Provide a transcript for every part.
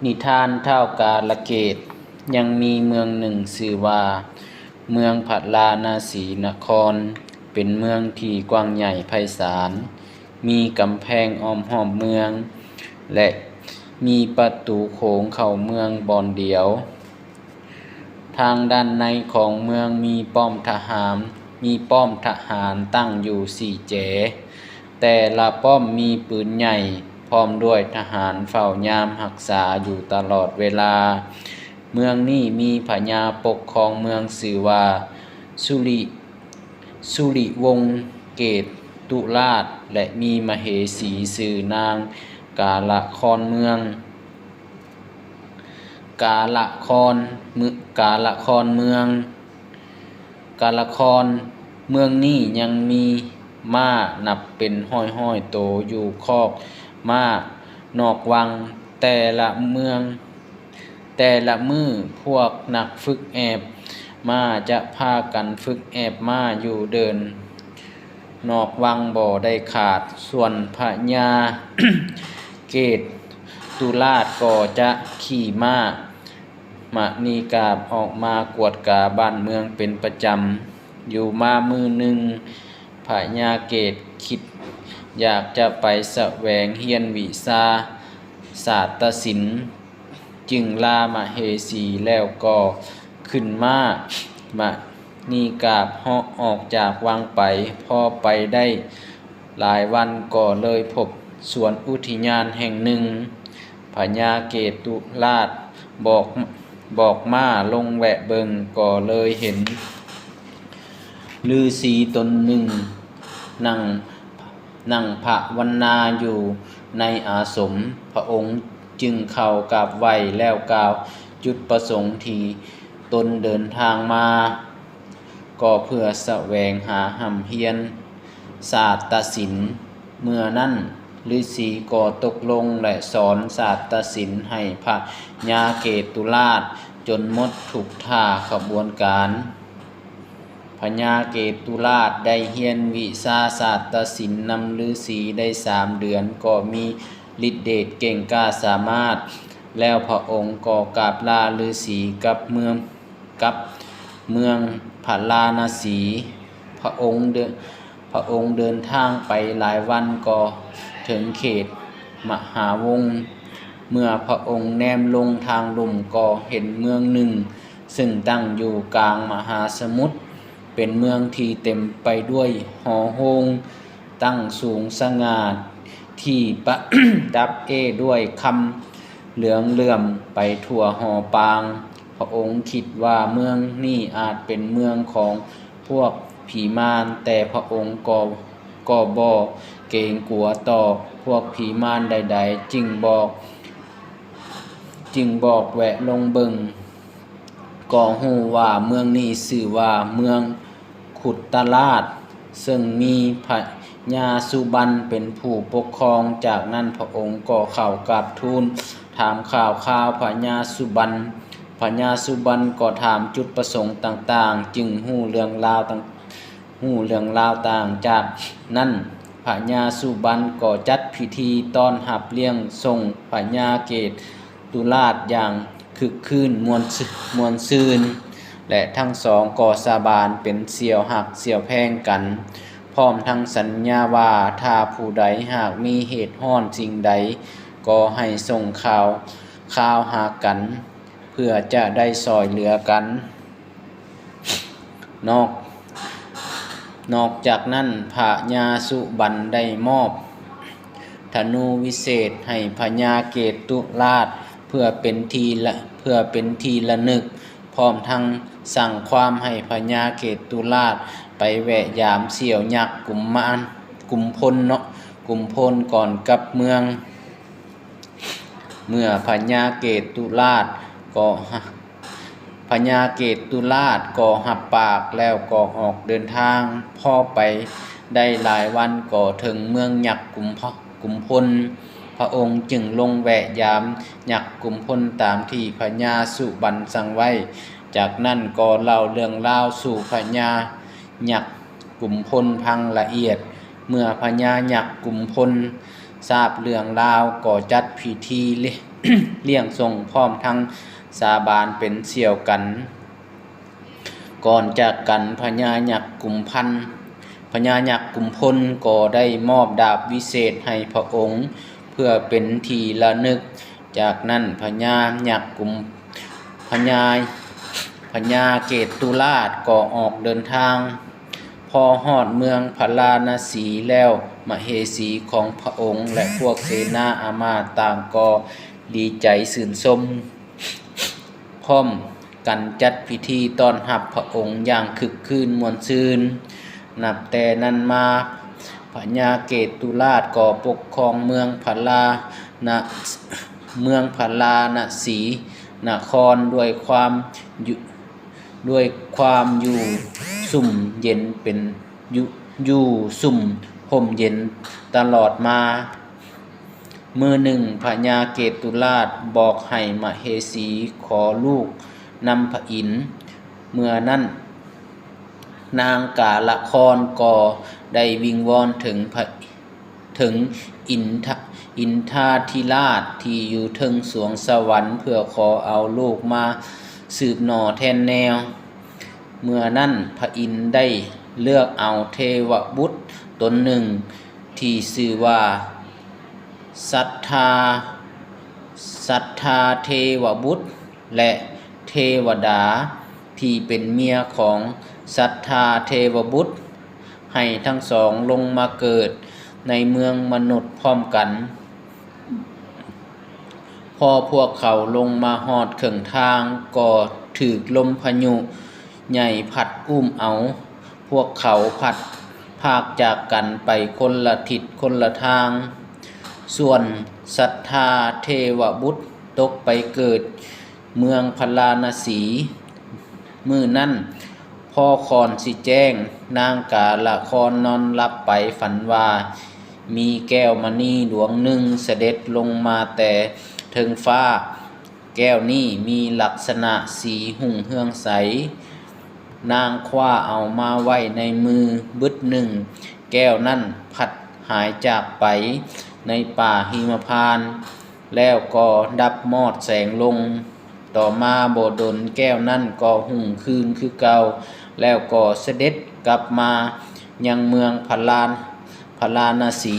ນິທານທ້າວກາລະເກດ. ຍັງມີເມືອງໜຶ່ງຊື່ວ່າເມືອງພະລານະສີນະຄອນ, ເປັນເມືອງທີ່ກວ້າງໃຫຍ່ໄພສານ, ມີກຳແພງອ້ອມຮອບເມືອງ ແລະ ມີປະຕູໂຂງເຂົ້າເມືອງບ່ອນດຽວ. ທາງດ້ານໃນຂອງເມືອງມີປ້ອມທະຫານ, ມີປ້ອມທະຫານຕັ້ງຢູ່ສີ່ແຈ. ແຕ່ລະປ້ອມມີປືນໃຫຍ່ ພ້ອມດ້ວຍທະຫານເຝົ້າຍາມຮັກສາຢູ່ຕະຫຼອດເວລາ. ເມືອງນີ້ມີພະຍາປົກຄອງເມືອງຊື່ວ່າ ສຸລິ ສຸລິວົງເກດຕຸລາດ ແລະ ມີມະເຫສີຊື່ນາງກາລະຄອນເມືອງ ກາລະຄອນເມືອງ ກາລະຄອນເມືອງ ກາລະຄອນເມືອງນີ້ຍັງມີມ້ານັບເປັນຮ້ອຍໆໂຕຢູ່ຄອກມ້ານອກວັງ. ແຕ່ລະເມືອງ ແຕ່ລະມື້ພວກນັກຝຶກແອບມ້າຈະພາກັນຝຶກແອບມ້າຢູ່ເດີ່ນນອກວັງບໍ່ໄດ້ຂາດ. ສ່ວນພະຍາເກດຕຸລາດກໍຈະຂີ່ມ້າ ມະນີກາບອອກມາກວດກາບ້ານເມືອງເປັນປະຈຳ. ຢູ່ມາມື້ໜຶ່ງ, ພະຍາເກດຄິດຢາກຈະໄປສະແຫວງຮຽນວິຊາສາດຕະສິນ, ຈຶ່ງລາມະເຫສີແລ້ວກໍຂຶ້ນມ້າມະນີກາບເຫາະອອກຈາກວັງໄປ. ພໍໄປໄດ້ຫຼາຍວັນກໍເລີຍພົບສວນອຸທິຍານແຫ່ງໜຶ່ງ. ພະຍາເກຕຸລາດບອກ ບອກມ້າລົງແວະເບິ່ງ ກໍເລີຍເຫັນລືສີຕົນໜຶ່ງນັ່ງ ນັ່ງພາວະນາຢູ່ໃນອາສົມ. ພະອົງຈຶ່ງເຂົ້າກາບໄຫວ້ແລ້ວກ່າວຈຸດປະສົງທີ່ຕົນເດີນທາງມາ ກໍເພື່ອສະແຫວງຫາຮ່ຳຮຽນສາດຕະສິນ. ເມື່ອນັ້ນ, ລືສີກໍຕົກລົງ ແລະ ສອນສາດຕະສິນໃຫ້ພະຍາເກຕຸລາດຈົນໝົດທຸກທ່າຂະບວນການ. ພະຍາເກຕຸລາດໄດ້ຮຽນວິຊາສາດຕະສິນນຳລືສີໄດ້ສາມເດືອນ ກໍມີລິດເດດເກັ່ງກ້າສາມາດ. ແລ້ວພະອົງກໍກາບລາລືສີກັບເມືອງ ກັບເມືອງພາລານະສີ. ພະອົງເດີ ພະອົງເດີນທາງໄປຫຼາຍວັນກໍເຖິງເຂດມະຫາວົງ. ເມື່ອພະອົງແນມລົງທາງລຸ່ມກໍເຫັນເມືອງໜຶ່ງ ຊຶ່ງຕັ້ງຢູ່ກາງມະຫາສະໝຸດ, ເປັນເມືອງທີ່ເຕັມໄປດ້ວຍຫໍໂຮງຕັ້ງສູງສະຫງ່າ ທີ່ປະດັບເອ້ດ້ວຍຄຳເຫຼືອງເຫຼື້ອມໄປທົ່ວຫໍປາງ. ພະອົງຄິດວ່າເມືອງນີ້ອາດເປັນເມືອງຂອງພວກຜີມານ, ແຕ່ພະອົງກໍ ກໍບໍ່ເກງກົວຕໍ່ພວກຜີມານໃດໆ, ຈຶ່ງບອກ ຈຶ່ງບອກແວະລົງເບິ່ງ ກໍຮູ້ວ່າເມືອງນີ້ຊື່ວ່າເມືອງ ຄຸດຕະລາດ ເຊິ່ງມີພະຍາສຸບັນເປັນຜູ້ປົກຄອງ. ຈາກນັ້ນພະອົງກໍເຂົ້າກາບທູນຖາມຂ່າວຄາວພະຍາສຸບັນ. ພະຍາສຸບັນກໍຖາມຈຸດປະສົງຕ່າງໆ ຈຶ່ງຮູ້ເລື່ອງລາວຕ່າງ ຮູ້ເລື່ອງລາວຕ່າງ. ຈາກນັ້ນພະຍາສຸບັນກໍຈັດພິທີຕ້ອນຮັບລ້ຽງສົ່ງພະຍາເກຕຸລາດຢ່າງ ຄຶກຄື້ນມ່ວນຊື່- ມ່ວນຊື່ນ ແລະ ທັງສອງກໍສາບານເປັນສ່ຽວຮັກສ່ຽວແພງກັນ, ພ້ອມທັງສັນຍາວ່າ ຖ້າຜູ້ໃດຫາກມີເຫດຮ້ອນສິ່ງໃດ ກໍໃຫ້ສົ່ງຂ່າວຄາວຫາກັນ ເພື່ອຈະໄດ້ຊ່ອຍເຫຼືອກັນ. ນອກ ນອກຈາກນັ້ນ ພະຍາສຸບັນໄດ້ມອບທະນູວິເສດໃຫ້ພະຍາເກຕຸລາດ ເພື່ອເປັນທີ່ລະ- ເພື່ອເປັນທີ່ລະນຶກ, ພ້ອມທັງສັ່ງຄວາມໃຫ້ພະຍາເກຕຸລາດໄປແວະຢາມສ່ຽວຍັກກຸມມານ ກຸມພົນເນາະ ກຸມພົນກ່ອນກັບເມືອງ. ເມື່ອພະຍາເກຕຸລາດກໍ ພະຍາເກຕຸລາດກໍຮັບປາກແລ້ວກໍອອກເດີນທາງ. ພໍໄປໄດ້ຫຼາຍວັນກໍເຖິງເມືອງຍັກກຸມ ກຸມພົນ. ພະອົງຈຶ່ງລົງແວະຢາມຍັກກຸມພົນຕາມທີ່ພະຍາສຸບັນສັ່ງໄວ້. ຈາກນັ້ນກໍເລົ່າເລື່ອງລາວສູ່ພະຍາຍັກ ກຸມພົນພັງລະອຽດ. ເມື່ອພະຍາຍັກກຸມພົນຊາບເລື່ອງລາວ ກໍຈັດພິທີ ລ້ຽງສົ່ງ ພ້ອມທັງສາບານເປັນສ່ຽວກັນ. ກ່ອນຈາກກັນ ພະຍາຍັກກຸມພັນ ພະຍາຍັກກຸມພົນກໍໄດ້ມອບດາບວິເສດໃຫ້ພະອົງເພື່ອເປັນທີ່ລະນຶກ. ຈາກນັ້ນ ພະຍາຍັກກຸມ ພະຍາ ພະຍາເກຕຸລາດກໍອອກເດີນທາງ. ພໍຮອດເມືອງພາລານະສີແລ້ວ ມະເຫສີຂອງພະອົງ ແລະ ພວກເສນາອາມາດຕ່າງກໍດີໃຈຊື່ນຊົມ ພ້ອມກັນຈັດພິທີຕ້ອນຮັບພະອົງຢ່າງຄຶກຄື້ນມ່ວນຊື່ນ. ນັບແຕ່ນັ້ນມາ ພະຍາເກຕຸລາດກໍປົກຄອງເມືອງພາລານະ ເມືອງພາລານະສີນະຄອນດ້ວຍຄວາມຢູ່ ດ້ວຍຄວາມຢູ່ຊຸ່ມເຢັນເປັນ ຢູ່ ຢູ່ຊຸ່ມຮົ່ມເຢັນຕະຫຼອດມາ. ມື້ໜຶ່ງ ພະຍາເກຕຸລາດບອກໃຫ້ມະເຫສີຂໍລູກນຳພະອິນ. ເມື່ອນັ້ນ ນາງກາລະຄອນກໍໄດ້ວິງວອນເຖິງພະ ເຖິງອິນທະ ອິນທາທິລາດທີ່ຢູ່ເທິງສວງສະຫວັນ ເພື່ອຂໍເອົາລູກມາສືບໜໍ່ແທນແນວ. ເມື່ອນັ້ນພະອິນໄດ້ເລືອກເອົາເທວະບຸດຕົນໜຶ່ງທີ່ຊື່ວ່າ ສັດທາ ສັດທາເທວະບຸດ ແລະ ເທວະດາທີ່ເປັນເມຍຂອງສັດທາເທວະບຸດ ໃຫ້ທັງສອງລົງມາເກີດໃນເມືອງມະນຸດພ້ອມກັນ. ພໍພວກເຂົາລົງມາຮອດເຄິ່ງທາງ ກໍຖືກລົມພາຍຸໃຫຍ່ພັດອຸ້ມເອົາ ພວກເຂົາພັດພາກຈາກກັນໄປຄົນລະທິດຄົນລະທາງ. ສ່ວນສັດທາເທວະບຸດຕົກໄປເກີດເມືອງພາລານະສີ. ມື້ນັ້ນພໍຄອນຊິແຈ້ງ ນາງກາລະຄອນນອນຫຼັບໄປຝັນວ່າ ມີແກ້ວມະນີດວງໜຶ່ງສະເດັດລົງມາແຕ່ເທິງຟ້າ. ແກ້ວນີ້ມີລັກສະນະສີຮຸ່ງເຮືອງໃສ. ນາງຄວ້າເອົາມາໄວ້ໃນມືບຶດໜຶ່ງ, ແກ້ວນັ້ນພັດຫາຍຈາກໄປໃນປ່າຫິມະພານ ແລ້ວກໍດັບມອດແສງລົງ. ຕໍ່ມາບໍ່ດົນແກ້ວນັ້ນກໍຮຸ່ງຄືນຄືເກົ່າ, ແລ້ວກໍສະເດັດກັບມາຍັງເມືອງພາລານ ພາລານະສີ.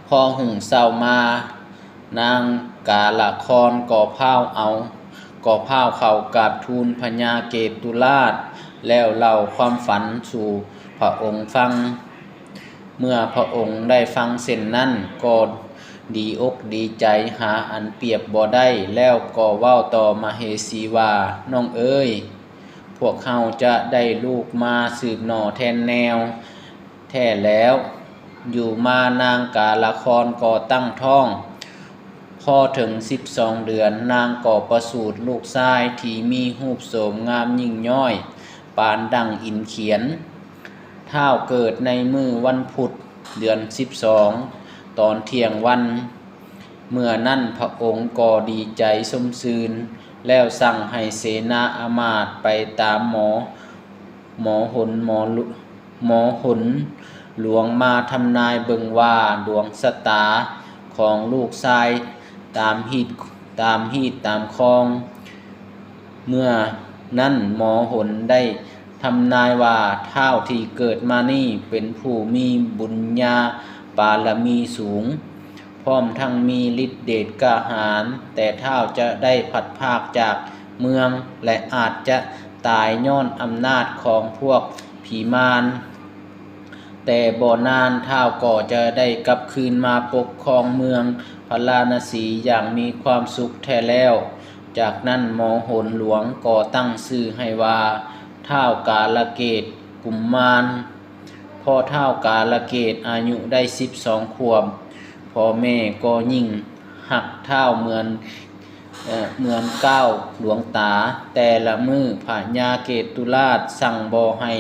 ພໍຮຸ່ງເຊົ້າມາ, ນາງກາລະຄອນກໍພ້າວເອົາ ກໍພ້າວເຂົ້າກາບທູນພະຍາເກຕຸລາດ ແລ້ວເລົ່າຄວາມຝັນສູ່ພະອົງຟັງ. ເມື່ອພະອົງໄດ້ຟັງເຊັ່ນນັ້ນ ກໍດີອົກດີໃຈຫາອັນປຽບບໍ່ໄດ້, ແລ້ວກໍເວົ້າຕໍ່ມະເຫສີວ່າ, ນ້ອງເອີຍ, ພວກເຮົາຈະໄດ້ລູກມາສືບໜໍ່ແທນແນວ. ແທ້ແລ້ວ, ຢູ່ມານາງກາລະຄອນກໍຕັ້ງທ້ອງ. ພໍເຖິງສິບສອງເດືອນ, ນາງກໍປະສູດລູກຊາຍທີ່ມີຮູບໂສມງາມຍິ່ງຍ້ອຍ ປານດັ່ງອິນຂຽນ. ທ້າວເກີດໃນມື້ວັນພຸດ, ເດືອນສິບສອງ, ຕອນທ່ຽງວັນ. ເມື່ອນັ້ນພະອົງກໍດີໃຈຊົມຊື່ນ, ແລ້ວສັ່ງໃຫ້ເສນາອາມາດໄປຕາມໝໍ ໝໍຫົນ ໝໍ ໝໍຫົນຫຼວງມາທຳນາຍເບິ່ງວ່າ ດວງຊະຕາຂອງລູກຊາຍຕາມຮີດ ຕາມຮີດຕາມຄອງ. ເມື່ອນັ້ນໝໍຫົນໄດ້ທຳນາຍວ່າ ທ້າວທີ່ເກີດມານີ້ເປັນຜູ້ມີບຸນຍາບາລະມີສູງ ພ້ອມທັງມີລິດເດດກ້າຫານ, ແຕ່ທ້າວຈະໄດ້ພັດພາກຈາກເມືອງ ແລະ ອາດຈະຕາຍຍ້ອນອຳນາດຂອງພວກຜີມານ. ແຕ່ບໍ່ນານທ້າວກໍຈະໄດ້ກັບຄືນມາປົກຄອງເມືອງພາລານະສີຢ່າງມີຄວາມສຸກແທ້ແລ້ວ. ຈາກນັ້ນໝໍຫົນຫຼວງກໍຕັ້ງຊື່ໃຫ້ວ່າ ທ້າວກາລະເກດກຸມມານ. ພໍທ້າວກາລະເກດອາຍຸໄດ້ສິບສອງຂວບ, ພໍ່ແມ່ກໍຍິ່ງຮັກທ້າວເໝືອນ ເອີ ເໝືອນກ້າວຫຼວງຕາ. ແຕ່ລະມື້ພະຍາເກຕຸລາດສັ່ງບໍ່ໃຫ້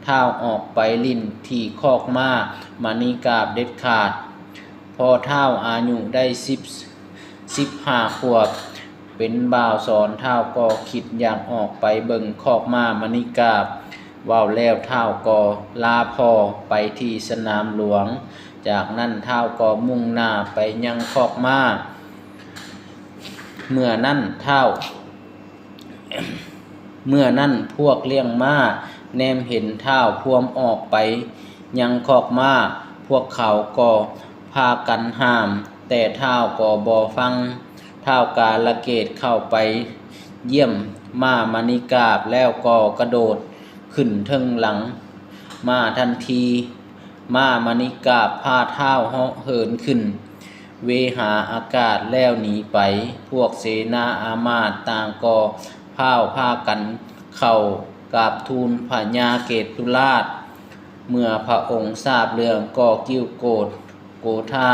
ທ້າວອອກໄປຫຼິ້ນທີ່ຄອກມ້າມະນີກາບເດັດຂາດ. ພໍທ້າວອາຍຸໄດ້ສິບ ສິບຫ້າຂວບ, ເປັນບ່າວສອນ, ທ້າວກໍຄິດຢາກອອກໄປເບິ່ງຄອກມ້າມະນີກາບ. ເວົ້າແລ້ວທ້າວກໍລາພໍ່ໄປທີ່ສະໜາມຫຼວງ. ຈາກນັ້ນທ້າວກໍມຸ່ງໜ້າໄປຍັງຄອກມ້າ. ເມື່ອນັ້ນທ້າວ ເມື່ອນັ້ນພວກລ້ຽງມ້າແນມເຫັນທ້າວພວມອອກໄປຍັງຄອກມ້າ, ພວກເຂົາກໍພາກັນຫ້າມ, ແຕ່ທ້າວກໍບໍ່ຟັງ. ທ້າວກາລະເກດເຂົ້າໄປຢ້ຽມມ້າມະນີກາບແລ້ວກໍກະໂດດຂຶ້ນເທິງຫຼັງມ້າທັນທີ. ມ້າມະນີກາບພາທ້າວເຫາະເຫີນຂຶ້ນເວຫາອາກາດແລ້ວໜີໄປ. ພວກເສນາອາມາດຕ່າງກໍພ້າວພາກັນເຂົ້າກາບທູນພະຍາເກຕຸລາດ. ເມື່ອພະອົງຊາບເລື່ອງກໍກິ້ວໂກດໂກທາ,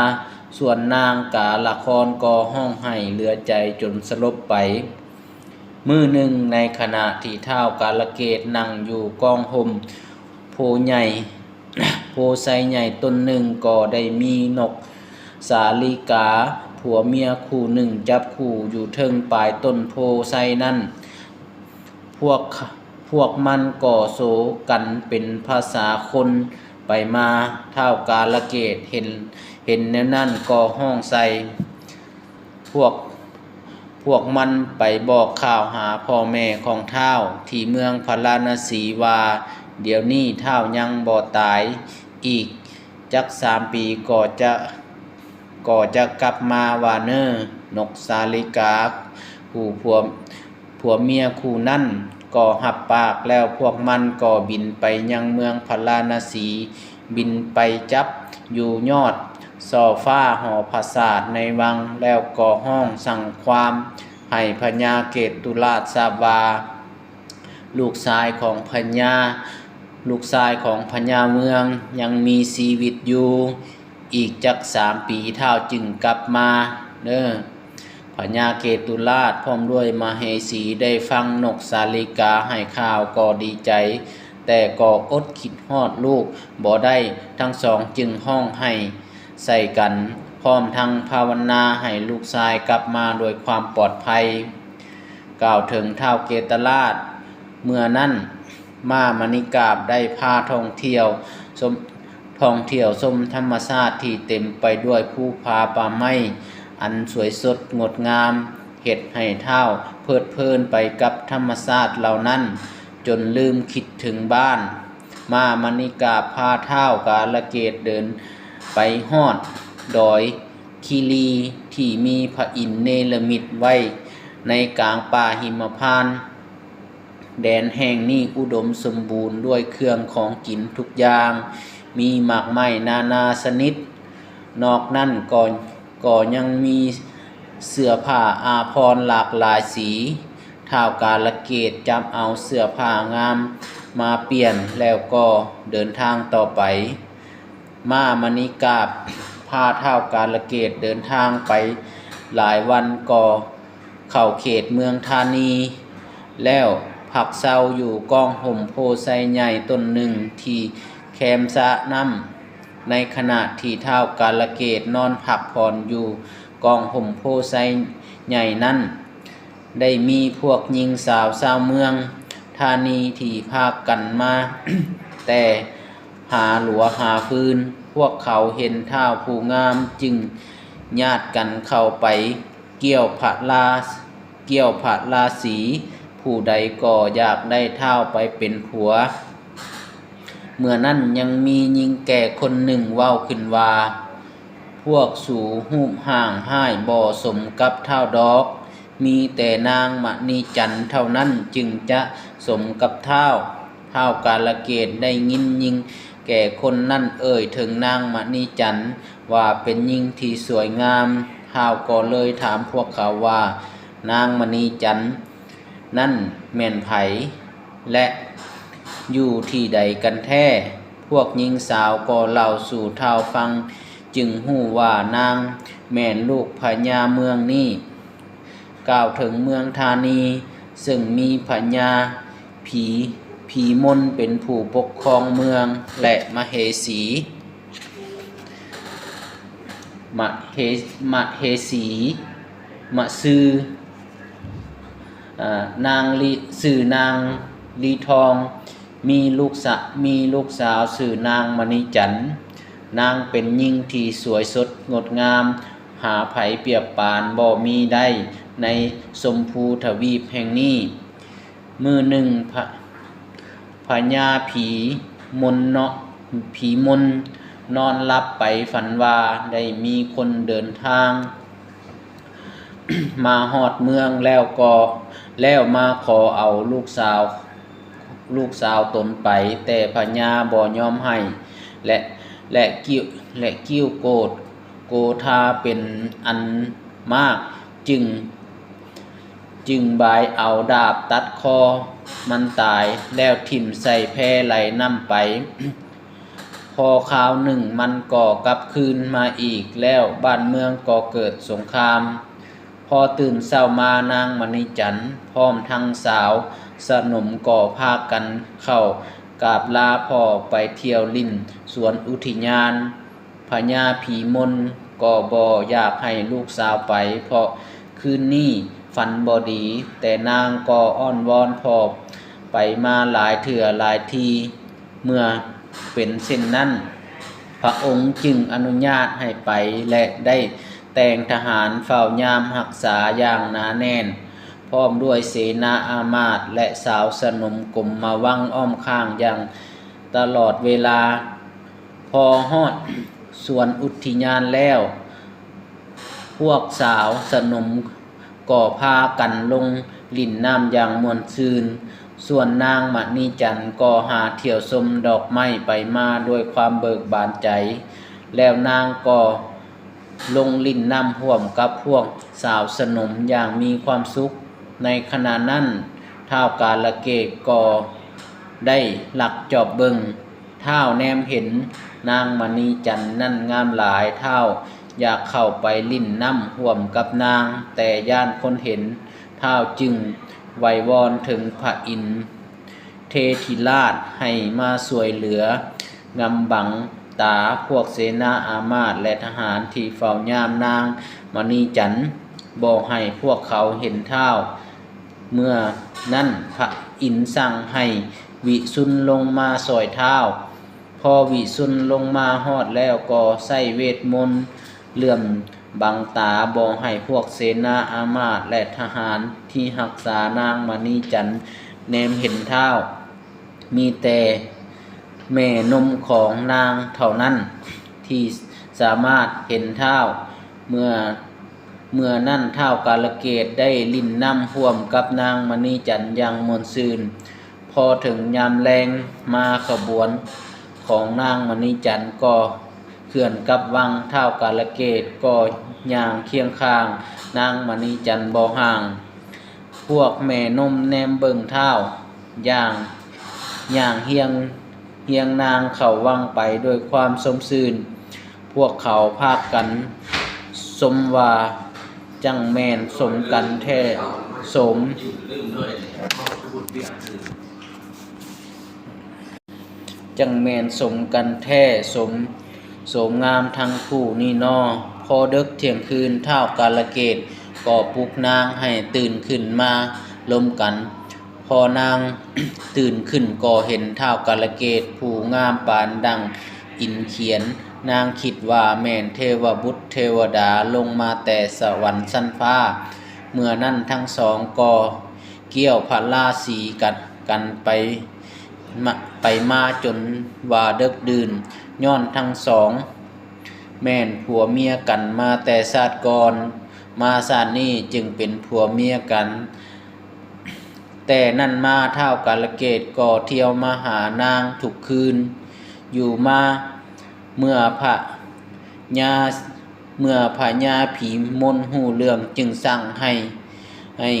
ສ່ວນນາງກາລະຄອນກໍຮ້ອງໄຫ້ເຫຼືອໃຈຈົນສະຫຼົບໄປ. ມື້ໜຶ່ງໃນຂະນະທີ່ທ້າວກາລະເກດນັ່ງຢູ່ກ້ອງຮົ່ມໂພໃຫຍ່ ໂພໄຊໃຫຍ່ຕົ້ນໜຶ່ງ ກໍໄດ້ມີນົກສາລິກາຜົວເມຍຄູ່ໜຶ່ງຈັບຄູ່ຢູ່ເທິງປາຍຕົ້ນໂພໄຊນັ້ນ. ພວກ ພວກມັນກໍໂສກັນເປັນພາສາຄົນໄປມາ. ທ້າວກາລະເກດເຫັນ ເຫັນແນວນັ້ນກໍຮ້ອງໃສ່. ພວກ ພວກມັນໄປບອກຂ່າວຫາພໍ່ແມ່ຂອງທ້າວທີ່ເມືອງພາລານະສີວ່າ, ດຽວນີ້ທ້າວຍັງບໍ່ຕາຍ, ອີກຈັກສາມປີກໍຈະ ກໍຈະກັບມາວ່າເນີ. ນົກສາລິກາຄູ່ຜົວ ຜົວເມຍຄູ່ນັ້ນກໍຮັບປາກ, ແລ້ວພວກມັນກໍບິນໄປຍັງເມືອງພາລານະສີ, ບິນໄປຈັບຢູ່ຍອດສໍ້ຟ້າຫໍປາສາດໃນວັງ, ແລ້ວກໍຮ້ອງສັ່ງຄວາມໃຫ້ພະຍາເກຕຸລາດຊາບວ່າ ລູກຊາຍຂອງພະຍາ ລູກຊາຍຂອງພະຍາເມືອງຍັງມີຊີວິດຢູ່. ອີກຈັກສາມປີທ້າວຈຶ່ງກັບມາເດີ. ພະຍາເກຕຸລາດພ້ອມດ້ວຍມະເຫສີໄດ້ຟັງນົກສາລິກາໃຫ້ຂ່າວກໍດີໃຈ, ແຕ່ກໍອົດຄິດຮອດລູກບໍ່ໄດ້, ທັງສອງຈຶ່ງຮ້ອງໄຫ້ໃສ່ກັນ, ພ້ອມທັງພາວະນາໃຫ້ລູກຊາຍກັບມາດ້ວຍຄວາມປອດໄພ. ກ່າວເຖິງທ້າວເກຕະລາດ, ເມື່ອນັ້ນ ມ້າມະນີກາບໄດ້ພາທ່ອງທ່ຽວຊົມ ທ່ອງທ່ຽວຊົມທຳມະຊາດທີ່ເຕັມໄປດ້ວຍພູຜາປ່າໄມ້ອັນສວຍສົດງົດງາມ, ເຮັດໃຫ້ທ້າວເພີດເພີນໄປກັບທຳມະຊາດເຫຼົ່ານັ້ນ ຈົນລືມຄິດເຖິງບ້ານ. ມ້າມະນີກາບພາທ້າວກາລະເກດເດີນໄປຮອດດອຍຄີລີທີ່ມີພະອິນເນລະມິດໄວ້ໃນກາງປ່າຫິມະພານ. ແດນແຫ່ງນີ້ອຸດົມສົມບູນດ້ວຍເຄື່ອງຂອງກິນທຸກຢ່າງ, ມີໝາກໄມ້ນານາຊະນິດ. ນອກນັ້ນກໍ ກໍຍັງມີເສື້ອຜ້າອາພອນຫຼາກຫຼາຍສີ. ທ້າວກາລະເກດຈັບເອົາເສື້ອຜ້າງາມມາປ່ຽນແລ້ວກໍເດີນທາງຕໍ່ໄປ. ມ້າມະນີກາບພາທ້າວກາລະເກດເດີນທາງໄປຫຼາຍວັນກໍເຂົ້າເຂດເມືອງທານີ ແລ້ວພັກເຊົາຢູ່ກ້ອງຮົ່ມໂພໄຊໃຫຍ່ຕົ້ນໜຶ່ງທີ່ແຄມສະນ້ຳ. ໃນຂະນະທີ່ທ້າວກາລະເກດນອນພັກຜ່ອນຢູ່ກ້ອງຮົ່ມໂພໄຊໃຫຍ່ນັ້ນ ໄດ້ມີພວກຍິງສາວຊາວເມືອງທານີທີ່ພາກັນມາແຕ່ຫາຫຼົວຫາຟືນ. ພວກເຂົາເຫັນທ້າວຜູ້ງາມຈຶ່ງຍາດກັນເຂົ້າໄປກ່ຽວພະລາ ກ່ຽວພະລາສີ, ຜູ້ໃດກໍຢາກໄດ້ທ້າວໄປເປັນຜົວ. ເມື່ອນັ້ນຍັງມີຍິງແກ່ຄົນໜຶ່ງເວົ້າຂຶ້ນວ່າ, ພວກສູຮູບຮ່າງຮ້າຍບໍ່ສົມກັບທ້າວດອກ, ມີແຕ່ນາງມະນີຈັນເທົ່ານັ້ນຈຶ່ງຈະສົມກັບທ້າວ. ທ້າວກາລະເກດໄດ້ຍິນຍິງແກ່ຄົນນັ້ນເອີ່ຍເຖິງນາງມະນີຈັນວ່າເປັນຍິງທີ່ສວຍງາມ, ທ້າວກໍເລີຍຖາມພວກເຂົາວ່າ, ນາງມະນີຈັນນັ້ນແມ່ນໃຜ ແລະ ຢູ່ທີ່ໃດກັນແທ້? ພວກຍິງສາວກໍເລົ່າສູ່ທ້າວຟັງ, ຈຶ່ງຮູ້ວ່ານາງແມ່ນລູກພະຍາເມືອງນີ້. ກ່າວເຖິງເມືອງທານີ ເຊິ່ງມີພະຍາຜີ ຜີມົນເປັນຜູ້ປົກຄອງເມືອງ ແລະ ມະເຫສີ ມະເຫ ມະເຫສີ ມະຊື່ ອາ ນາງລີ ຊື່ນາງລີທອງ ມີລູກສະ ມີລູກສາວຊື່ນາງມະນີຈັນ. ນາງເປັນຍິງທີ່ສວຍສົດງົດງາມ ຫາໃຜປຽບປານບໍ່ມີໄດ້ໃນຊົມພູທະວີບແຫ່ງນີ້. ມື້ໜຶ່ງ ພະ ພະຍາຜີມົນເນາະ ຜີມົນນອນຫຼັບໄປຝັນວ່າໄດ້ມີຄົນເດີນທາງມາຮອດເມືອງແລ້ວກໍ ແລ້ວມາຂໍເອົາລູກສາວ ລູກສາວຕົນໄປ, ແຕ່ພະຍາບໍ່ຍອມໃຫ້ ແລະ ແລະ ກິ້ວ ແລະ ກິ້ວໂກດ ໂກທາເປັນອັນມາກ ຈຶ່ງ ຈຶ່ງບາຍເອົາດາບຕັດຄໍມັນຕາຍ ແລ້ວຖິ້ມໃສ່ແພໄຫຼນ້ຳໄປ. ພໍຄາວໜຶ່ງມັນກໍກັບຄືນມາອີກ ແລ້ວບ້ານເມືອງກໍເກີດສົງຄາມ. ພໍຕື່ນເຊົ້າມານາງມະນີຈັນ ພ້ອມທັງສາວສະໜົມກໍພາກັນເຂົ້າກາບລາພໍ່ໄປທ່ຽວຫຼິ້ນສວນອຸທິຍານ. ພະຍາຜີມົນກໍບໍ່ຢາກໃຫ້ລູກສາວໄປ ເພາະຄືນນີ້ຝັນບໍ່ດີ, ແຕ່ນາງກໍອ້ອນວອນພໍ່ໄປມາຫຼາຍເທື່ອຫຼາຍທີ. ເມື່ອເປັນເຊັ່ນນັ້ນ, ພະອົງຈຶ່ງອະນຸຍາດໃຫ້ໄປ ແລະ ໄດ້ແຕ່ງທະຫານເຝົ້າຍາມຮັກສາຢ່າງໜາແໜ້ນ, ພ້ອມດ້ວຍເສນາອາມາດ ແລະ ຊາວສະໜົມກົມມະວັງອ້ອມຂ້າງຢ່າງຕະຫຼອດເວລາ. ພໍຮອດສວນອຸທິຍານແລ້ວ, ພວກຊາວສະໜົມກໍພາກັນລົງຫຼິ້ນນ້ຳຢ່າງມ່ວນຊື່ນ, ສ່ວນນາງມະນີຈັນກໍຫາທ່ຽວຊົມດອກໄມ້ໄປມາດ້ວຍຄວາມເບີກບານໃຈ, ແລ້ວນາງກໍລົງຫຼິ້ນນ້ຳຮ່ວມກັບພວກຊາວສະໜົມຢ່າງມີຄວາມສຸກ. ໃນຂະນະນັ້ນ ທ້າວກາລະເກດກໍໄດ້ລັກຈອບເບິ່ງ. ທ້າວແນມເຫັນນາງມະນີຈັນນັ້ນງາມຫຼາຍ, ທ້າວຢາກເຂົ້າໄປຫຼິ້ນນ້ຳຮ່ວມກັບນາງ, ແຕ່ຢ້ານຄົນເຫັນ, ທ້າວຈຶ່ງໄຫວ້ວອນເຖິງພະອິນເທທິລາດໃຫ້ມາຊ່ວຍເຫຼືອງຳບັງຕາພວກເສນາອາມາດ ແລະ ທະຫານທີ່ເຝົ້າຍາມນາງມະນີຈັນ, ບໍ່ໃຫ້ພວກເຂົາເຫັນທ້າວ. ເມື່ອນັ້ນພະອິນສັ່ງໃຫ້ວິຊຸນລົງມາຊ່ອຍທ້າວ. ພໍວິຊຸນລົງມາຮອດແລ້ວກໍໃຊ້ເວດມົນເຫຼື້ອມບັງຕາບໍ່ໃຫ້ພວກເສນາອາມາດ ແລະ ທະຫານທີ່ຮັກສານາງມະນີຈັນແນມເຫັນທ້າວ. ມີແຕ່ແມ່ນົມຂອງນາງເທົ່ານັ້ນທີ່ສາມາດເຫັນທ້າວ. ເມື່ອ ເມື່ອນັ້ນທ້າວກາລະເກດໄດ້ຫຼິ້ນນ້ຳຮ່ວມກັບນາງມະນີຈັນຢ່າງມ່ວນຊື່ນ. ພໍເຖິງຍາມແລງມາຂະບວນຂອງນາງມະນີຈັນກໍເຄື່ອນກັບວັງ, ທ້າວກາລະເກດກໍຍ່າງຄຽງຂ້າງນາງມະນີຈັນບໍ່ຫ່າງ. ພວກແມ່ນົມແນມເບິ່ງທ້າວຢ່າງ ຍ່າງຮຽງ ຮຽງນາງເຂົ້າວັງໄປດ້ວຍຄວາມຊົມຊື່ນ. ພວກເຂົາພາກັນຊົມວ່າ ຈັ່ງແມ່ນສົມກັນແທ້ ສົມ ຈັ່ງແມ່ນສົມກັນແທ້ ສົມ ໂສມງາມທັງຄູ່ນີ້ນໍ. ພໍເດິກທ່ຽງຄືນ, ທ້າວກາລະເກດກໍປຸກນາງໃຫ້ຕື່ນຂຶ້ນມາລົມກັນ. ພໍນາງຕື່ນຂຶ້ນກໍເຫັນທ້າວກາລະເກດຜູ້ງາມປານດັ່ງອິນຂຽນ. ນາງຄິດວ່າແມ່ນເທວະບຸດເທວະດາລົງມາແຕ່ສະຫວັນຊັ້ນຟ້າ. ເມື່ອນັ້ນທັງສອງກໍກ່ຽວພະລາສີກັນ ກັນໄປມາ ໄປມາຈົນວ່າເດິກດື່ນ, ຍ້ອນທັງສອງແມ່ນຜົວເມຍກັນມາແຕ່ຊາດກ່ອນ, ມາຊາດນີ້ຈຶ່ງເປັນຜົວເມຍກັນ. ແຕ່ນັ້ນມາທ້າວກາລະເກດກໍທ່ຽວມາຫານາງທຸກຄືນ. ຢູ່ມາເມື່ອພະຍາ ເມື່ອພະຍາຜີມົນຮູ້ເລື່ອງຈຶ່ງສັ່ງໃຫ້ ໃຫ້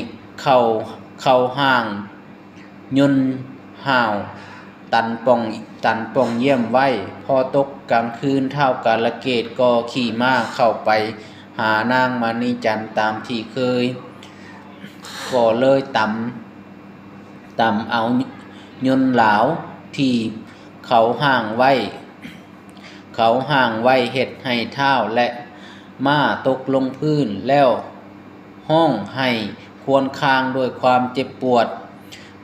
ເຂົ້າ ເຂົ້າຫ້າງ ຍົນຫ້າວຕັນປ່ອງ ຕັນປ່ອງຢ້ຽມໄວ້. ພໍຕົກກາງຄືນ ທ້າວກາລະເກດກໍຂີ່ມ້າເຂົ້າໄປຫານາງມະນີຈັນຕາມທີ່ເຄີຍ, ກໍເລີຍຕຳ ຕຳເອົາຍົນລາວທີ່ເຂົາຫ້າງໄວ້ ເຂົາຫ້າງໄວ້ເຮັດໃຫ້ທ້າວ ແລະ ມ້າຕົກລົງພື້ນ ແລ້ວຮ້ອງໄຫ້ຄວນຄາງດ້ວຍຄວາມເຈັບປວດ.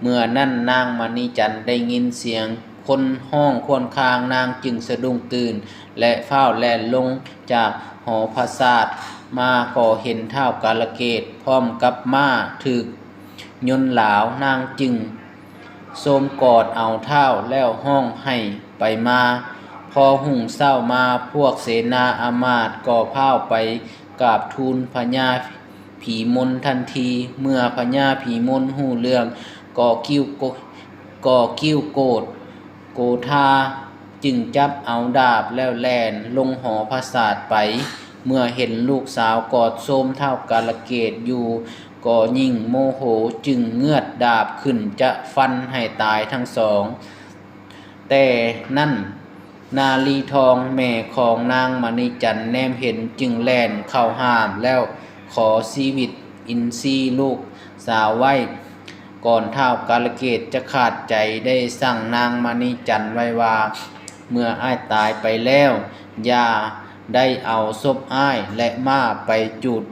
ເມື່ອນັ້ນນາງມະນີຈັນໄດ້ຍິນສຽງ ຄົນຮ້ອງຄວນຄາງ, ນາງຈຶ່ງສະດຸ້ງຕື່ນ ແລະ ຟ້າວແລ່ນລົງຈາກຫໍປາສາດມາ ກໍເຫັນທ້າວກາລະເກດພ້ອມກັບມ້າຖືກຍົນລາວ. ນາງຈຶ່ງໂຊມກອດເອົາທ້າວແລ້ວຮ້ອງໄຫ້ໄປມາ. ພໍຮຸ່ງເຊົ້າມາ, ພວກເສນາອາມາດກໍພ້າວໄປກາບທູນພະຍາຜີມົນທັນທີ. ເມື່ອພະຍາຜີມົນຮູ້ເລື່ອງ ກໍກິ່ວໂກ ກໍກິ່ວໂກດໂກທາ, ຈຶ່ງຈັບເອົາດາບແລ້ວແລ່ນລົງຫໍປາສາດໄປ. ເມື່ອເຫັນລູກສາວກອດໂຊມທ້າວກາລະເກດຢູ່ ກໍຍິ່ງໂມໂຫ, ຈຶ່ງເງືອດດາບຂຶ້ນຈະຟັນໃຫ້ຕາຍທັງສອງ. ແຕ່ນັ້ນ ນາລີທອງແມ່ຂອງນາງມະນີຈັນແນມເຫັນ ຈຶ່ງແລ່ນເຂົ້າຫ້າມແລ້ວຂໍຊີວິດອິນຊີລູກສາວໄວ້. ກ່ອນທ້າວກາລະເກດຈະຂາດໃຈ ໄດ້ສັ່ງນາງມະນີຈັນໄວ້ວ່າ ເມື່ອອ້າຍຕາຍໄປແລ້ວ ຢ່າໄດ້ເອົາສົບອ້າຍ ແລະ ມ້າໄປຈູດ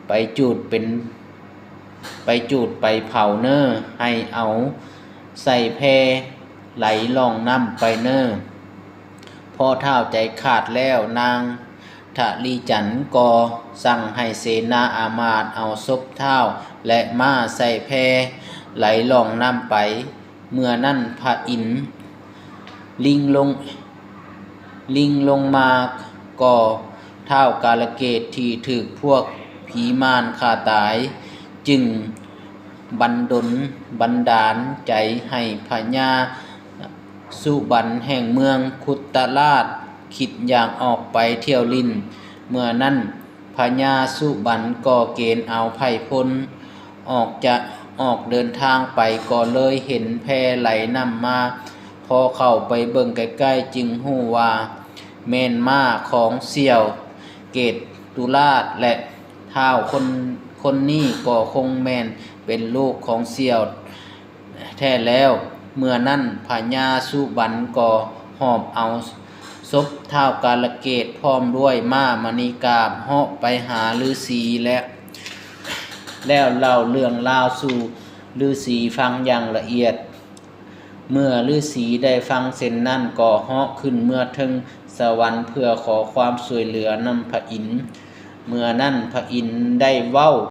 ໄປຈູດເປັນ ໄປຈູດໄປເຜົາເນີ, ໃຫ້ເອົາໃສ່ແພໄຫຼລ່ອງນ້ຳໄປເນີ. ພໍທ້າວໃຈຂາດແລ້ວ, ນາງທະລີຈັນກໍສັ່ງໃຫ້ເສນາອາມາດເອົາສົບທ້າວ ແລະ ມ້າໃສ່ແພໄຫຼລ່ອງນ້ຳໄປ. ເມື່ອນັ້ນພະອິນລິງລົງ ລິງລົງມາ, ກໍທ້າວກາລະເກດທີ່ຖືກພວກຜີມານຂ້າຕາຍ ຈຶ່ງບັນດົນບັນດານໃຈໃຫ້ພະຍາສຸບັນແຫ່ງເມືອງຄຸດຕະລາດ ຄິດຢາກອອກໄປທ່ຽວຫຼິ້ນ. ເມື່ອນັ້ນ ພະຍາສຸບັນກໍເກນເອົາໄພພົນອອກຈະ ອອກເດີນທາງໄປ, ກໍເລີຍເຫັນແພໄຫຼນ້ຳມາ. ພໍເຂົ້າໄປເບິ່ງໃກ້ໆ ຈຶ່ງຮູ້ວ່າແມ່ນມ້າຂອງສ່ຽວເກດຕຸລາດ ແລະ ທ້າວຄົນ ຄົນນີ້ກໍຄົງແມ່ນເປັນລູກຂອງສ່ຽວ ແທ້ແລ້ວ. ເມື່ອນັ້ນພະຍາສຸບັນກໍຫອບເອົາສົບທ້າວກາລະເກດ ພ້ອມດ້ວຍມ້າມະນີກາບ ເຫາະໄປຫາລືສີ ແລະ ແລ້ວເລົ່າເລື່ອງລາວສູ່ລືສີຟັງຢ່າງລະອຽດ. ເມື່ອລືສີໄດ້ຟັງເຊັ່ນນັ້ນ ກໍເຫາະຂຶ້ນເມືອເທິງສະຫວັນ ເພື່ອຂໍຄວາມຊ່ວຍເຫຼືອນຳພະອິນ. ເມື່ອນັ້ນພະອິນໄດ້ເວົ້າ